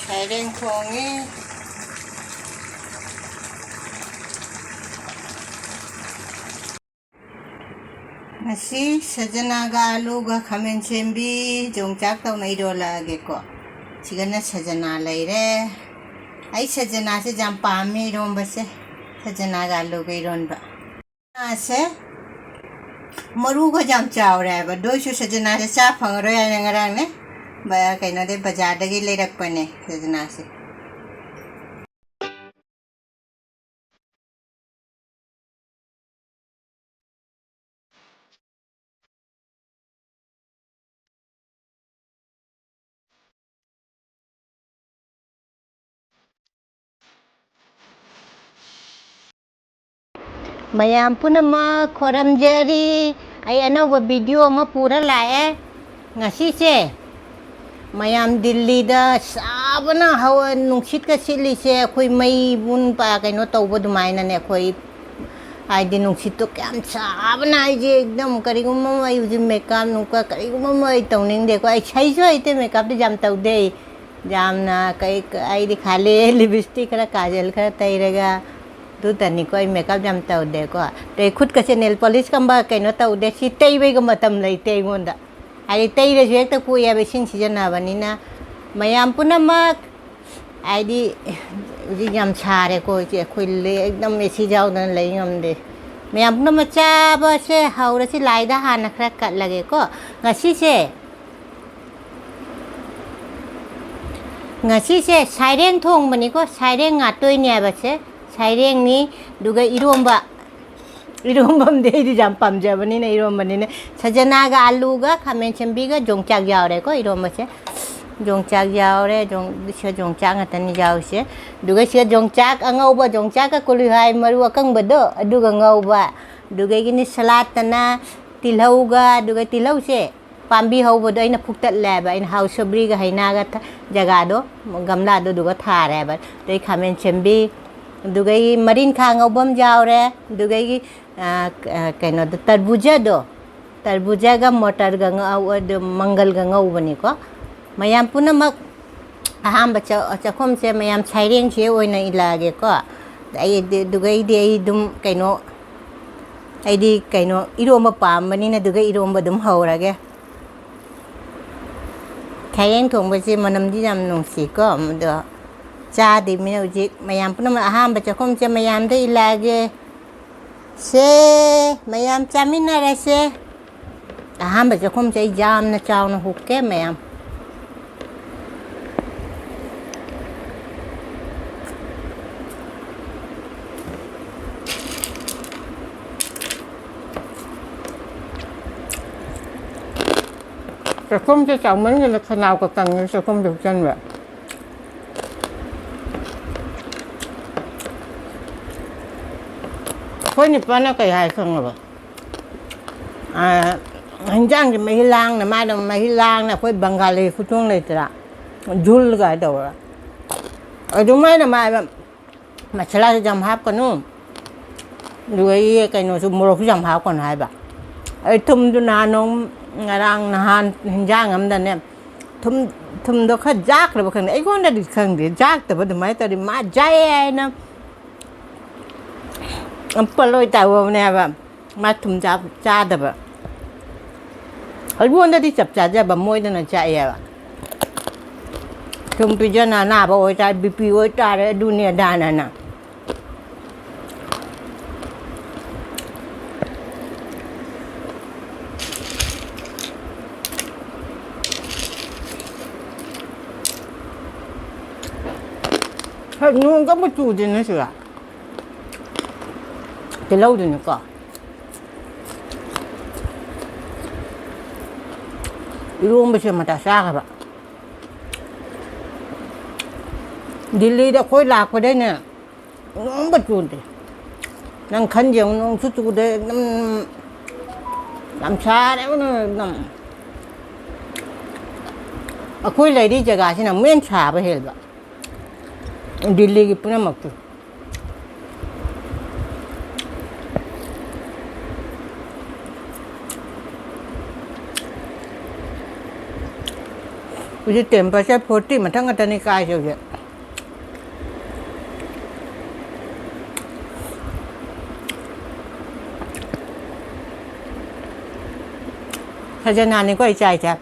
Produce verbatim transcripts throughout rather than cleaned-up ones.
ꯁꯥꯏꯔꯦꯡ ꯊꯣꯡꯉꯤ꯫ ꯉꯁꯤ ꯁꯖꯅꯥꯒ ꯑꯂꯨꯒ ꯈꯥꯃꯦꯟ ꯁꯦꯝꯕꯤ ꯌꯣꯡꯆꯥꯛ ꯇꯧꯅ ꯏꯔꯣꯜꯂꯛꯑꯒꯦꯀꯣ꯫ ꯁꯤꯒꯅ ꯁꯖꯅꯥ ꯂꯩꯔꯦ꯫ ꯑꯩ ꯁꯖꯅꯥꯁꯦ ꯌꯥꯝ ꯄꯥꯝꯃꯦ ꯏꯔꯣꯝꯕꯁꯦ, ꯁꯖꯅꯥꯒ ꯑꯂꯨꯒ ꯏꯔꯣꯟꯕ꯫ ꯁꯖꯅꯥꯁꯦ ꯃꯔꯨꯒ ꯌꯥꯝ ꯆꯥꯎꯔꯦ ꯍꯥꯏꯕ, ꯑꯗꯨ ꯑꯣꯏꯁꯨ ꯁꯖꯅꯥꯁꯦ ꯆꯥ ꯐꯪꯉꯔꯣꯏ ꯍꯥꯏꯅ ꯉꯔꯥꯡꯅꯦ ꯕ-, ꯀꯩꯅꯣꯗꯩ, ꯕꯖꯥꯔꯗꯒꯤ ꯂꯩꯔꯛꯄꯅꯦ ꯁꯖꯅꯥꯁꯦ꯫ ꯃꯌꯥꯝ ꯄꯨꯝꯅꯃꯛ ꯈꯣꯔꯝꯖꯔꯤ꯫ ꯑꯩ ꯑꯅꯧꯕ video ꯑꯃ ꯄꯨꯔ ꯂꯥꯛꯑꯦ꯫ ꯉꯁꯤꯁꯦ ꯃꯌꯥꯝ ꯗꯤꯜꯂꯤꯗ ꯁꯥꯕꯅ ꯍꯋꯥ ꯅꯨꯡꯁꯤꯠꯀ ꯁꯤꯠꯂꯤꯁꯦ, ꯑꯩꯈꯣꯏ ꯃꯩ ꯕꯨꯟ ꯄꯥ-, ꯀꯩꯅꯣ ꯇꯧꯕ ꯑꯗꯨꯃꯥꯏꯅꯅꯦ꯫ ꯑꯩꯈꯣꯏ ꯍꯥꯏꯗꯤ ꯅꯨꯡꯁꯤꯠꯇꯣ ꯀꯌꯥꯝ ꯁꯥꯕꯅ, ꯑꯩꯁꯦ ꯑꯦꯛꯗꯝ ꯀꯔꯤꯒꯨꯝꯕ ꯑꯃ, ꯑꯩ ꯍꯧꯖꯤꯛ ꯃꯦꯀꯞ ꯅꯨꯡꯀꯞ ꯀꯔꯤꯒꯨꯝꯕ ꯑꯃ ꯑꯩ ꯇꯧꯅꯤꯡꯗꯦꯀꯣ꯫ ꯑꯩ ꯍꯩꯁꯨ ꯍꯩꯇꯦ, ꯃꯦꯀꯞꯇꯤ ꯌꯥꯝ ꯇꯧꯗꯦ ꯑꯩ꯫ ꯌꯥꯝꯅ ꯀꯩ-, ꯑꯩꯗꯤ ꯈꯥꯂꯤ ꯂꯤꯞ ꯏꯁꯇꯤꯛ ꯈꯔ, ꯀꯥꯖꯜ ꯈꯔ ꯇꯩꯔꯒ ꯑꯗꯨꯇꯅꯤꯀꯣ, ꯑꯩ ꯃꯦꯀꯞ ꯌꯥꯝ ꯇꯧꯗꯦꯀꯣ꯫ ꯑꯗꯩ ꯈꯨꯠꯀꯁꯦ ꯅꯦꯜ ꯄꯣꯂꯤꯁꯀꯨꯝꯕ ꯀꯩꯅꯣ ꯇꯧꯗꯦ, ꯁꯤ ꯇꯩꯕꯩꯒ ꯃꯇꯝ ꯂꯩꯇꯦ ꯑꯩꯉꯣꯟꯗ꯫ ꯍꯥꯏꯗꯤ ꯇꯩꯔꯁꯨ ꯍꯦꯛꯇ ꯀꯣꯛꯑꯦꯕ, ꯏꯁꯤꯡ ꯁꯤꯖꯤꯟꯅꯕꯅꯤꯅ꯫ ꯃꯌꯥꯝ ꯄꯨꯝꯅꯃꯛ ꯍꯥꯏꯗꯤ ꯍꯧꯖꯤꯛ ꯌꯥꯝ ꯁꯥꯔꯦꯀꯣ ꯏꯆꯦ, ꯑꯩꯈꯣꯏ ꯂꯩ-, ꯑꯦꯛꯗꯝ ꯑꯦ ꯁꯤ ꯌꯥꯎꯗꯅ ꯂꯩ ꯉꯝꯗꯦ꯫ ꯃꯌꯥꯝ ꯄꯨꯝꯅꯃꯛ ꯆꯥꯕꯁꯦ ꯍꯧꯔꯁꯤ, ꯂꯥꯏꯗ ꯍꯥꯟꯅ ꯈꯔ ꯀꯠꯂꯒꯦꯀꯣ꯫ ꯉꯁꯤꯁꯦ, ꯉꯁꯤꯁꯦ ꯁꯥꯏꯔꯦꯡ ꯊꯣꯡꯕꯅꯤꯀꯣ, ꯁꯥꯏꯔꯦꯡ ꯉꯥꯇꯣꯏꯅꯦꯕꯁꯦ, ꯁꯥꯏꯔꯦꯡꯅꯤ꯫ ꯑꯗꯨꯒ ꯏꯔꯣꯝꯕ, ꯏꯔꯣꯝꯕꯝꯗꯤ ꯑꯩꯗꯤ ꯌꯥꯝ ꯄꯥꯝꯖꯕꯅꯤꯅ ꯏꯔꯣꯝꯕꯅꯤꯅ꯫ ꯁꯖꯅꯥꯒ ꯑꯂꯨꯒ ꯈꯥꯃꯦꯟ ꯁꯦꯝꯕꯤꯒ ꯌꯣꯡꯆꯥꯛ ꯌꯥꯎꯔꯦꯀꯣ ꯏꯔꯣꯝꯕꯁꯦ꯫ ꯌꯣꯡꯆꯥꯛ ꯌꯥꯎꯔꯦ, ꯌꯣꯡ-, ꯁꯤꯗ ꯌꯣꯡꯆꯥꯛ ꯉꯥꯛꯇꯅꯤ ꯌꯥꯎꯔꯤꯁꯦ꯫ ꯑꯗꯨꯒ ꯁꯤꯗ ꯌꯣꯡꯆꯥꯛ ꯑꯉꯧꯕ, ꯌꯣꯡꯆꯥꯛꯀ ꯀꯣꯂꯤ ꯍꯋꯥꯏ ꯃꯔꯨ ꯑꯀꯪꯕꯗꯣ ꯑꯗꯨꯒ ꯉꯧꯕ꯫ ꯑꯗꯨꯗꯒꯤꯅꯤ ꯁꯂꯥꯠꯇꯅ ꯇꯤꯜꯍꯧꯒ, ꯑꯗꯨꯒ ꯇꯤꯜꯍꯧꯁꯦ ꯄꯥꯝꯕꯤ ꯍꯧꯕꯗꯣ ꯑꯩꯅ ꯐꯨꯛꯇꯠꯂꯦꯕ꯫ ꯑꯩꯅ ꯍꯥꯎ ꯁꯧꯒ꯭ꯔꯤꯒ ꯍꯩꯅꯥꯒ ꯊ-, ꯖꯒꯥꯗꯣ, ꯒꯝꯂꯥꯗꯣ ꯑꯗꯨꯒ ꯊꯥꯔꯦꯕ꯫ ꯑꯗꯩ ꯈꯥꯃꯦꯟ ꯁꯦꯝꯕꯤ, ꯑꯗꯨꯒ ꯑꯩ ꯃꯔꯤꯡꯈꯥ ꯉꯧꯕ ꯑꯃ ꯌꯥꯎꯔꯦ, ꯑꯗꯨꯒ ꯑꯩꯒꯤ, ꯑ, ꯀ-, ꯀꯩꯅꯣꯗꯣ, ꯇꯔꯕꯨꯖꯗꯣ, ꯇꯔꯕꯨꯖꯒ ꯃꯣꯇꯔꯒ ꯉꯧ-, ꯑꯗꯨ ꯃꯪꯒꯜꯒ ꯉꯧꯕꯅꯤꯀꯣ꯫ ꯃꯌꯥꯝ ꯄꯨꯝꯅꯃꯛ ꯑꯍꯥꯟꯕ ꯆ-, ꯆꯥꯛꯈꯨꯝꯁꯦ ꯃꯌꯥꯝ ꯁꯩꯔꯦꯡꯁꯦ ꯑꯣꯏꯅ ꯏꯜꯂꯛꯑꯒꯦꯀꯣ꯫ ꯑꯩ ꯑꯗꯨ-, ꯑꯗꯨꯒꯩꯗꯤ ꯑꯩ ꯑꯗꯨꯝ ꯀꯩꯅꯣ, ꯑꯩꯗꯤ ꯀꯩꯅꯣ ꯏꯔꯣꯝꯕ ꯄꯥꯝꯕꯅꯤꯅ ꯑꯗꯨꯒ ꯏꯔꯣꯝꯕ ꯑꯗꯨꯝ ꯍꯧꯔꯒꯦ꯫ ꯁꯩꯔꯦꯡ ꯊꯣꯡꯕꯁꯦ ꯃꯅꯝꯗꯤ ꯌꯥꯝ ꯅꯨꯡꯁꯤꯀꯣ꯫ ꯑꯗꯣ ꯆꯥꯗꯣꯏꯃꯤꯅ ꯍꯧꯖꯤꯛ ꯃꯌꯥꯝ ꯄꯨꯝꯅꯃꯛ ꯑꯍꯥꯟꯕ ꯆꯥꯛꯈꯨꯝꯁꯦ ꯃꯌꯥꯝꯗ ꯏꯜꯂꯛꯑꯒꯦ꯫ ꯁꯦ, ꯃꯌꯥꯝ ꯆꯥꯃꯤꯟꯅꯔꯁꯦ꯫ ꯑꯍꯥꯟꯕ ꯆꯥꯛꯈꯨꯝꯁꯦ ꯑꯩ ꯌꯥꯝꯅ ꯆꯥꯎꯅ ꯍꯨꯛꯀꯦ ꯃꯌꯥꯝ꯫ ꯆꯥꯛꯈꯨꯝꯁꯦ ꯆꯥꯎꯃꯟꯒꯤꯗꯅ ꯈꯅꯥꯎꯒ ꯀꯪꯉꯦ ꯆꯥꯛꯈꯨꯝꯗ ꯍꯨꯛꯆꯟꯕ꯫ ꯑꯩꯈꯣꯏ ꯅꯨꯄꯥꯅ ꯀꯩ ꯍꯥꯏ ꯈꯪꯉꯕ? ꯑꯥ, ꯍꯤꯟꯖꯥꯡꯁꯦ ꯃꯍꯤ ꯂꯥꯡꯅ, ꯃꯥꯅ ꯃꯍꯤ ꯂꯥꯡꯅ, ꯑꯩꯈꯣꯏ ꯕꯪꯒꯥꯂꯤ ꯈꯨꯊꯣꯡ ꯂꯩꯇ꯭ꯔꯥ? ꯖꯨꯜꯒ ꯇꯧꯔ꯫ ꯑꯗꯨꯃꯥꯏꯅ ꯃꯥ ꯍꯥꯏꯕ, "ꯃꯁꯥꯂꯥꯁꯨ ꯌꯥꯝ ꯍꯥꯞꯀꯅꯨ, ꯑꯗꯨꯒ ꯏ ꯀꯩꯅꯣꯁꯨ, ꯃꯣꯔꯣꯛꯁꯨ ꯌꯥꯝ ꯍꯥꯞꯀꯅꯨ" ꯍꯥꯏꯕ꯫ ꯑꯩ ꯊꯨꯝꯗꯨ ꯅꯍꯥꯟ ꯅꯣꯡ, ꯉꯔꯥꯡ ꯅꯍꯥꯟ ꯍꯤꯟꯖꯥꯡ ꯑꯃꯗꯅꯦ, ꯊꯨꯝ, ꯊꯨꯝꯗꯣ ꯈꯔ ꯌꯥꯛꯈ꯭ꯔꯕ ꯈꯪꯗꯦ, ꯑꯩꯉꯣꯟꯗꯗꯤ ꯈꯪꯗꯦ, ꯌꯥꯛꯇꯕ ꯑꯗꯨꯃꯥꯏꯅ ꯇꯧꯔꯤ꯫ ꯃꯥ ꯌꯥꯛꯑꯦ ꯍꯥꯏꯅ ꯄꯜꯂꯣꯏ ꯇꯧꯕꯅꯦꯕ꯫ ꯃꯥ ꯊꯨꯝ ꯆꯥ-, ꯆꯥꯗꯕ꯫ ꯑꯩꯉꯣꯟꯗꯗꯤ ꯆꯞ ꯆꯥꯖꯕ, ꯃꯣꯏꯗꯅ ꯆꯥꯛꯑꯦꯕ꯫ ꯊꯨꯝ ꯄꯤꯖꯅ ꯑꯅꯥꯕ ꯑꯣꯏꯇꯥꯔꯦ, ꯕꯤ ꯄꯤ ꯑꯣꯏꯇꯥꯔꯦ, ꯑꯗꯨꯅꯤ ꯑꯗꯥꯅꯦꯅ꯫ ꯍꯣꯏ, ꯅꯣꯡꯒ ꯑꯃꯨꯛ ꯆꯨꯗꯦꯅꯦ ꯁꯤꯗ꯫ ꯇꯤꯜꯍꯧꯗꯨꯅꯤꯀꯣ꯫ ꯏꯔꯣꯝꯕꯁꯦ ꯃꯇꯥ ꯆꯥꯈ꯭ꯔꯕ꯫ ꯗꯤꯜꯂꯤꯗ ꯑꯩꯈꯣꯏ ꯂꯥꯛꯄꯗꯩꯅꯦ, ꯅꯣꯡꯒ ꯆꯨꯗꯦ꯫ ꯅꯪ ꯈꯟ ꯌꯦꯡꯉꯨ, ꯅꯣꯡꯁꯨ ꯆꯨꯗꯦ, ꯑꯗꯨꯝ ꯌꯥꯝ ꯁꯥꯔꯦ, ꯑꯗꯨꯝ꯫ ꯑꯩꯈꯣꯏ ꯂꯩꯔꯤ ꯖꯒꯥꯁꯤꯅ ꯑꯃꯨꯛ ꯍꯦꯟꯅ ꯁꯥꯕ ꯍꯦꯜꯂꯦꯕ ꯗꯤꯜꯂꯤꯒꯤ ꯄꯨꯝꯅꯃꯛꯇꯨ꯫ ꯍꯧꯖꯤꯛ temperature forty ꯃꯊꯛ ꯉꯥꯛꯇꯅꯤ ꯀꯥꯏꯁꯦ ꯍꯧꯖꯤꯛ꯫ ꯈꯖꯅꯥꯅꯤꯀꯣ ꯑꯩ ꯆꯥꯏꯁꯦ꯫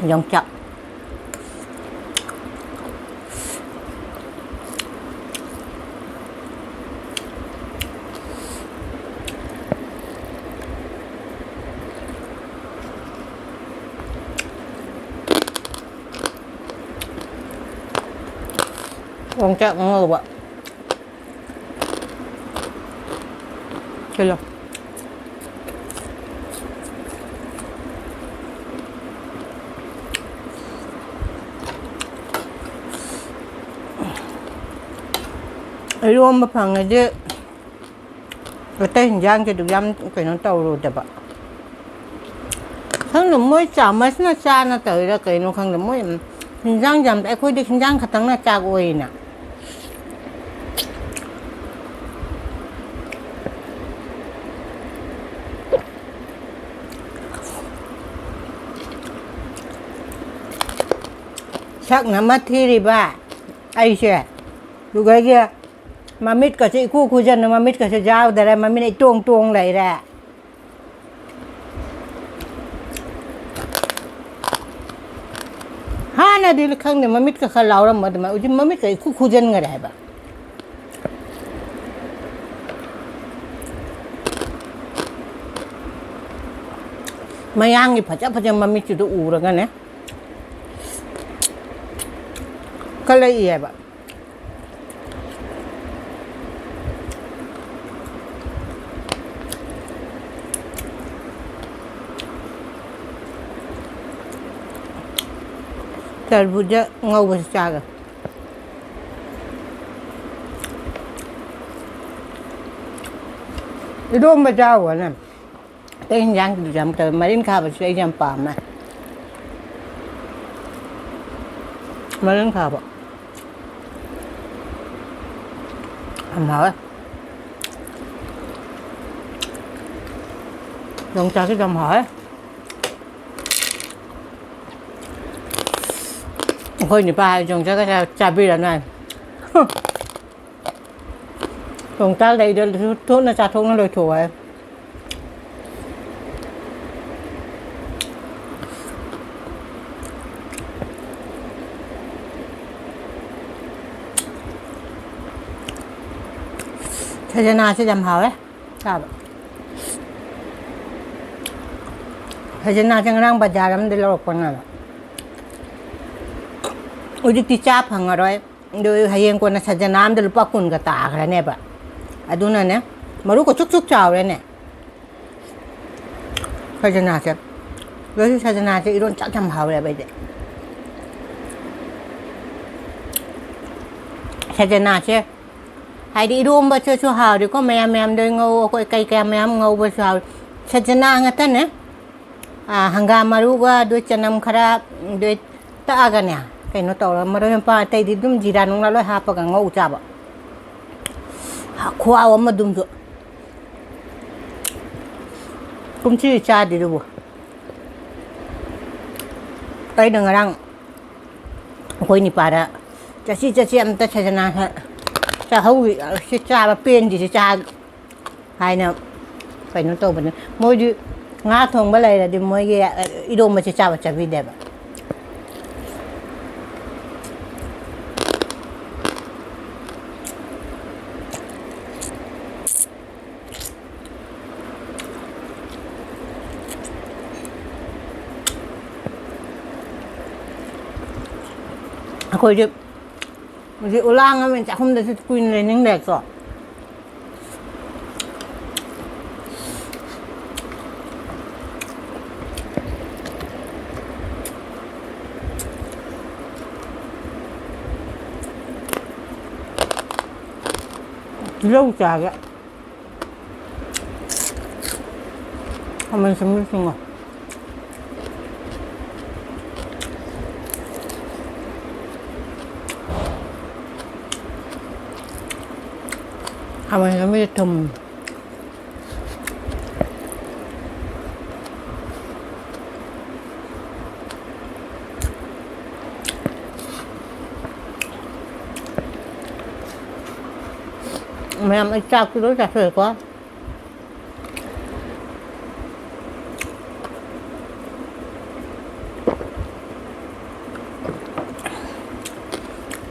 ꯌꯣꯡꯆꯥꯛ꯫ ꯌꯣꯡꯆꯥꯛ ꯑꯉꯧꯕ꯫ ꯁꯤꯂꯣ꯫ ꯏꯔꯣꯝꯕ ꯐꯪꯉꯗꯤ ꯑꯇꯩ ꯍꯤꯟꯖꯥꯡꯁꯦ ꯑꯗꯨꯛ ꯌꯥꯝ ꯀꯩꯅꯣ ꯇꯧꯔꯣꯏꯗꯕ꯫ ꯈꯪꯗꯦ, ꯃꯣꯏ ꯆꯥꯃꯁꯅ ꯆꯥꯅ ꯇꯧꯔꯤꯔꯥ ꯀꯩꯅꯣ ꯈꯪꯗꯦ, ꯃꯣꯏ ꯍꯤꯟꯖꯥꯡ ꯌꯥꯝ, ꯑꯩꯈꯣꯏꯗꯤ ꯍꯤꯟꯖꯥꯡ ꯈꯛꯇꯪꯅ ꯆꯥꯛ ꯑꯣꯏꯅ꯫ ꯁꯛꯅ ꯑꯃ ꯊꯤꯔꯤꯕ ꯑꯩꯁꯦ, ꯑꯗꯨꯒꯩꯒꯤ ꯃꯃꯤꯠꯀꯁꯦ ꯏꯈꯨ ꯈꯨꯖꯟꯅ, ꯃꯃꯤꯠꯀꯁꯦ ꯌꯥꯎꯗꯔꯦ, ꯃꯃꯤꯠꯅ ꯏꯇꯣꯡ ꯇꯣꯡ ꯂꯩꯔꯦ꯫ ꯍꯥꯟꯅꯗꯤ ꯈꯪꯗꯦ, ꯃꯃꯤꯠꯀ ꯈꯔ ꯂꯥꯎꯔꯝꯕ ꯑꯗꯨꯃꯥꯏꯅ, ꯍꯧꯖꯤꯛ ꯃꯃꯤꯠꯀ ꯏꯈꯨ ꯈꯨꯖꯟꯈꯔꯦ ꯍꯥꯏꯕ꯫ ꯃꯌꯥꯡꯒꯤ ꯐꯖ ꯐꯖꯕ ꯃꯃꯤꯠꯁꯤꯗ ꯎꯔꯒꯅꯦ ꯀꯜꯂꯛꯏ ꯍꯥꯏꯕ꯫ ꯇꯔꯕꯨꯖ ꯉꯧꯕꯁꯤ ꯆꯥꯒ꯫ ꯏꯔꯣꯝꯕ ꯆꯥꯎꯕꯅ꯫ ꯑꯇꯩ ꯍꯤꯟꯖꯥꯡꯗꯨꯁꯨ ꯌꯥꯝ ꯇꯧꯋꯦ꯫ ꯃꯔꯤꯟ ꯈꯥꯕꯁꯨ ꯑꯩ ꯌꯥꯝ ꯄꯥꯝꯃꯦ꯫ ꯃꯔꯤꯟ ꯈꯥꯕ꯫ ꯌꯥꯝ ꯍꯥꯎꯋꯦ꯫ ꯌꯣꯡꯆꯥꯛꯁꯨ ꯌꯥꯝ ꯍꯥꯎꯋꯦ꯫ ꯑꯩꯈꯣꯏ ꯅꯤꯄꯥ ꯍꯥꯏ ꯆꯣꯡꯆꯒ ꯆꯥ-, ꯆꯥꯕꯤꯔꯅꯨ ꯍꯥꯏ꯫ ꯍꯨꯝ꯫ ꯆꯣꯡꯆꯜ ꯂꯩꯗꯨꯁꯨ ꯊꯨꯅ ꯆꯥꯊꯣꯛꯅ ꯂꯣꯏꯊꯣꯛꯑꯣ ꯍꯥꯏ꯫ ꯁꯖꯅꯥꯁꯦ ꯌꯥꯝ ꯍꯥꯎꯋꯦ ꯆꯥꯕ꯫ ꯁꯖꯅꯥꯁꯦ ꯉꯔꯥꯡ ꯕꯖꯥꯔ ꯑꯃꯗ ꯂꯧꯔꯛꯄꯅꯦꯕ꯫ ꯍꯧꯖꯤꯛꯇꯤ ꯆꯥ ꯐꯪꯉꯔꯣꯏ꯫ ꯑꯗꯨ ꯍꯌꯦꯡ ꯀꯣꯟꯅ ꯁꯖꯅꯥ ꯑꯃꯗ ꯂꯨꯄꯥ ꯀꯨꯟꯒ ꯇꯥꯈ꯭ꯔꯅꯦꯕ꯫ ꯑꯗꯨꯅꯅꯦ, ꯃꯔꯨ ꯀꯣ ꯆꯨꯛ ꯆꯨꯛ ꯆꯥꯎꯔꯦꯅꯦ꯫ ꯁꯖꯅꯥꯁꯦ꯫ ꯑꯗꯨ ꯁꯖꯅꯥꯁꯦ ꯏꯔꯣꯟ ꯆꯥꯛ ꯌꯥꯝ ꯍꯥꯎꯋꯦꯕ ꯑꯩꯗꯤ꯫ ꯁꯖꯅꯥꯁꯦ ꯍꯥꯏꯗꯤ ꯏꯔꯣꯝꯕꯁꯨ ꯍꯥꯎꯔꯦꯀꯣ, ꯃꯌꯥꯝ ꯃꯌꯥꯝꯗꯣ ꯉꯧ, ꯑꯩꯈꯣꯏ ꯀꯩ ꯀꯌꯥ ꯃꯌꯥꯝ ꯉꯧꯕꯁꯨ ꯍꯥꯎꯔꯦ꯫ ꯁꯖꯅꯥ ꯉꯥꯛꯇꯅꯦ꯫ ꯑꯥ, ꯍꯪꯒꯥꯝ ꯃꯔꯨꯒ ꯑꯗꯨ ꯆꯅꯝ ꯈꯔ ꯑꯗꯨ ꯇꯛꯑꯒꯅꯦ, ꯀꯩꯅꯣ ꯇꯧꯔꯒ ꯃꯔꯣꯏ ꯃꯄꯥꯡ ꯑꯇꯩꯗꯤ ꯑꯗꯨꯝ ꯖꯤꯔꯥ ꯅꯨꯡꯂꯥ ꯂꯣꯏ ꯍꯥꯞꯄꯒ ꯉꯧ ꯆꯥꯕ꯫ ꯈꯨꯍꯥꯎ ꯑꯃ ꯑꯗꯨꯝꯁꯨ꯫ ꯀꯨꯝꯁꯤ ꯆꯥꯗ꯭ꯔꯤꯗꯨꯕꯨ꯫ ꯑꯩꯅ ꯉꯔꯥꯡ ꯑꯩꯈꯣꯏ ꯅꯤꯄꯥꯗ, "ꯆꯠꯁꯤ, ꯆꯠꯁꯤ, ꯑꯝꯇ ꯁꯖꯅꯥ ꯆꯥꯍꯧ-, ꯁꯤ ꯆꯥꯕ ꯄꯦꯟꯗ꯭ꯔꯤꯁꯤ ꯆꯥ-," ꯍꯥꯏꯅ ꯀꯩꯅꯣ ꯇꯧꯕꯅꯦ꯫ ꯃꯣꯏꯗꯤ ꯉꯥ ꯊꯣꯡꯕ ꯂꯩꯔꯗꯤ ꯃꯣꯏꯒꯤ, ꯑ, ꯏꯔꯣꯝꯕꯁꯦ ꯆꯥꯕ ꯆꯥꯕꯤꯗꯦꯕ꯫ ꯑꯩꯈꯣꯏꯁꯦ ꯍꯧꯖꯤꯛ ꯎꯂꯥꯡ ꯑꯃ ꯆꯥꯛꯈꯨꯝꯗꯁꯨ ꯀꯨꯏꯅ ꯂꯩꯅꯤꯡꯗꯦꯀꯣ꯫ ꯇꯤꯜꯍꯧ ꯆꯥꯒꯦ꯫ ꯈꯥꯃꯦꯟ ꯑꯁꯤꯟꯕꯤꯁꯤꯡꯒ꯫ ꯈꯥꯃꯦꯟ ꯑꯁꯤꯟꯕꯤꯁꯦ ꯊꯨꯝ꯫ ꯃꯌꯥꯝ ꯑꯩ ꯆꯥꯛꯇꯤ ꯂꯣꯏ ꯆꯥꯊꯣꯛꯑꯦꯀꯣ꯫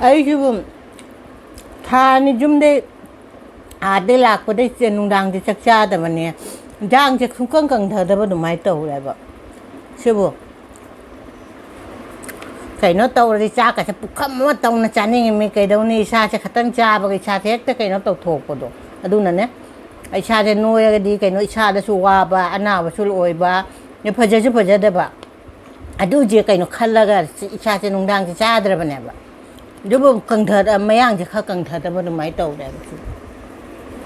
ꯑꯩꯁꯤꯕꯨ ꯊꯥ ꯑꯅꯤ ꯌꯨꯝꯗꯩ, ꯑꯥꯗꯩ ꯂꯥꯛꯄꯗꯩ ꯆꯦ-, ꯅꯨꯡꯗꯥꯡꯁꯦ ꯆꯥꯛ ꯆꯥꯗꯕꯅꯦ꯫ ꯏꯟꯖꯥꯡꯁꯦ ꯁꯨꯡꯀꯪ ꯀꯪꯊꯗꯕ ꯑꯗꯨꯃꯥꯏꯅ ꯇꯧꯔꯦꯕ꯫ ꯁꯤꯕꯨ ꯀꯩꯅꯣ ꯇꯧꯔꯗꯤ ꯆꯥꯛꯀꯁꯦ ꯄꯨꯈꯝ ꯑꯃ ꯇꯧꯅ ꯆꯥꯅꯤꯡꯉꯤꯃꯤ꯫ ꯀꯩꯗꯧꯅꯤ? ꯏꯁꯥꯁꯦ ꯈꯇꯪ ꯆꯥꯕꯒ ꯏꯁꯥꯁꯦ ꯍꯦꯛꯇ ꯀꯩꯅꯣ ꯇꯧꯊꯣꯛꯄꯗꯣ꯫ ꯑꯗꯨꯅꯅꯦ, ꯏꯁꯥꯁꯦ ꯅꯣꯏꯔꯒꯗꯤ ꯀꯩꯅꯣ ꯏꯁꯥꯗꯁꯨ ꯋꯥꯕ, ꯑꯅꯥꯕꯁꯨ ꯑꯣꯏꯕ, ꯐꯖꯁꯨ ꯐꯖꯗꯕ꯫ ꯑꯗꯨꯁꯦ ꯀꯩꯅꯣ ꯈꯜꯂꯒ ꯏꯁꯥꯁꯦ ꯅꯨꯡꯗꯥꯡꯁꯦ ꯆꯥꯗ꯭ꯔꯕꯅꯦꯕ꯫ ꯑꯗꯨꯕꯨ ꯀꯪꯊ-, ꯃꯌꯥꯡꯁꯦ ꯈꯔ ꯀꯪꯊꯗꯕ ꯑꯗꯨꯃꯥꯏꯅ ꯇꯧꯔꯦꯕ ꯁꯤꯕꯨ꯫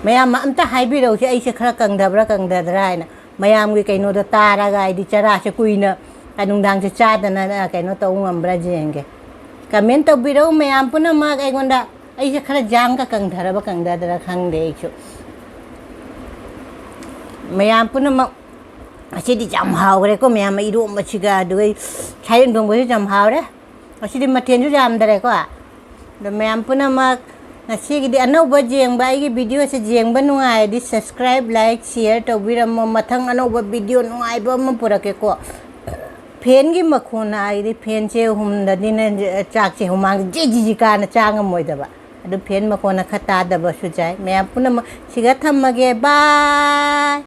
ꯃꯌꯥꯝ ꯑꯝꯇ ꯍꯥꯏꯕꯤꯔꯛꯎꯁꯦ, ꯑꯩꯁꯦ ꯈꯔ ꯀꯪꯊꯕ꯭ꯔꯥ ꯀꯪꯊꯗ꯭ꯔꯥ ꯍꯥꯏꯅ꯫ ꯃꯌꯥꯝꯒꯤ ꯀꯩꯅꯣꯗꯣ ꯇꯥꯔꯒ ꯑꯩꯗꯤ ꯆꯔꯥꯁꯦ ꯀꯨꯏꯅ, ꯅꯨꯡꯗꯥꯡꯁꯦ ꯆꯥꯗꯅ ꯀꯩꯅꯣ ꯇꯧꯕ ꯉꯝꯕ꯭ꯔꯥ ꯌꯦꯡꯒꯦ꯫ Comment ꯇꯧꯕꯤꯔꯛꯎ ꯃꯌꯥꯝ ꯄꯨꯝꯅꯃꯛ꯫ ꯑꯩꯉꯣꯟꯗ, ꯑꯩꯁꯦ ꯈꯔ ꯌꯥꯡꯒ ꯀꯪꯊꯔꯕ ꯀꯪꯊꯗ꯭ꯔꯥ ꯈꯪꯗꯦ ꯑꯩꯁꯨ꯫ ꯃꯌꯥꯝ ꯄꯨꯝꯅꯃꯛ, ꯉꯁꯤꯗꯤ ꯌꯥꯝ ꯍꯥꯎꯈ꯭ꯔꯦꯀꯣ ꯃꯌꯥꯝ, ꯏꯔꯣꯝꯕꯁꯤꯒ ꯑꯗꯨꯒ ꯁꯥꯔꯦꯡ ꯊꯣꯡꯕꯁꯨ ꯌꯥꯝ ꯍꯥꯎꯔꯦ꯫ ꯉꯁꯤꯗꯤ ꯃꯊꯦꯜꯁꯨ ꯌꯥꯝꯗꯔꯦꯀꯣ꯫ ꯑꯗꯣ ꯃꯌꯥꯝ ꯄꯨꯝꯅꯃꯛ, ꯉꯁꯤꯒꯤꯗꯤ ꯑꯅꯧꯕ ꯌꯦꯡꯕ, ꯑꯩꯒꯤ videoꯁꯦ ꯌꯦꯡꯕ ꯅꯨꯡꯉꯥꯏꯔꯗꯤ subscribe, like, share ꯇꯧꯕꯤꯔꯝꯃꯣ꯫ ꯃꯊꯪ ꯑꯅꯧꯕ video ꯅꯨꯡꯉꯥꯏꯕ ꯑꯃ ꯄꯨꯔꯛꯀꯦꯀꯣ꯫ Fanꯒꯤ ꯃꯈꯣꯟꯅ, ꯑꯩꯗꯤ fanꯁꯦ ꯍꯨꯝꯗꯗꯤꯅꯦ ꯆꯥꯛꯁꯦ ꯍꯨꯃꯥꯡꯁꯦ ꯖꯤ ꯖꯤ ꯖꯤ ꯀꯥꯅ ꯆꯥ ꯉꯝꯃꯣꯏꯗꯕ꯫ ꯑꯗꯨ fan ꯃꯈꯣꯟꯅ ꯈꯔ ꯇꯥꯗꯕꯁꯨ ꯌꯥꯏ꯫ ꯃꯌꯥꯝ ꯄꯨꯝꯅꯃꯛ ꯁꯤꯒ ꯊꯝꯃꯒꯦ꯫ Bye꯫